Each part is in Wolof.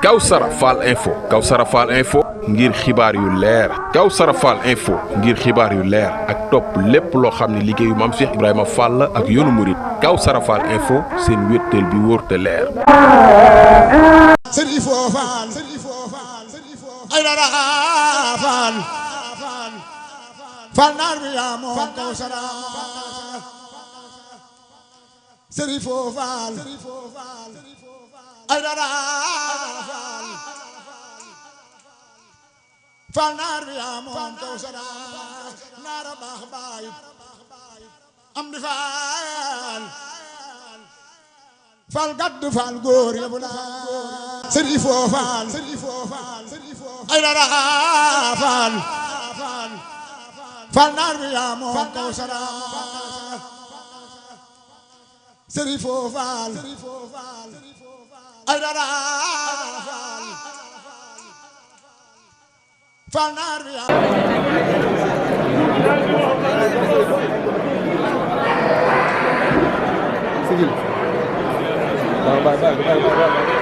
Kawssara Fall info ngir xibaar yu leer Kawssara Fall info ngir xibaar yu leer ak topp lépp loo xam ne liggéeyu maam Cheikh Ibrahima Fall ak yoonu Mouride Kawssara Fall info seen wéttal bi wóor te leer. Serigne ay dara Fall naar bi yaa moom Kawssara Serigne Fall ay dara Fall naar bi yaa moom Kawssara naara baax baay am di Fall gadd Fall góor yëpp naa Serigne Fall ay dara Fall naar bi yaa moom Kawssara Serigne Fall ay dara Fall naar bi yaa sigil bye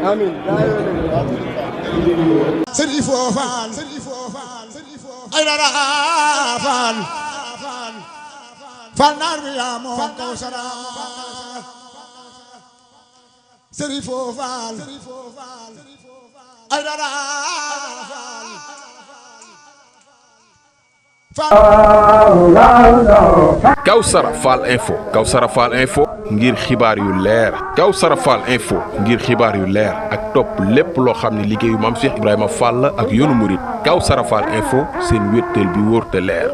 Amin. Serigne Fall ay dara Fall naar bi yaa moom Kawssara Serigne Fall ay dara Kawssara Fall info ngir xibaar yu leer Kawssara Fall info ngir xibaar yu leer ak topp lépp loo xam ne liggéeyu maam Cheikh Ibrahima Fall ak yoonu Mouride Kawssara Fall info seen wéttal bi wóor te leer.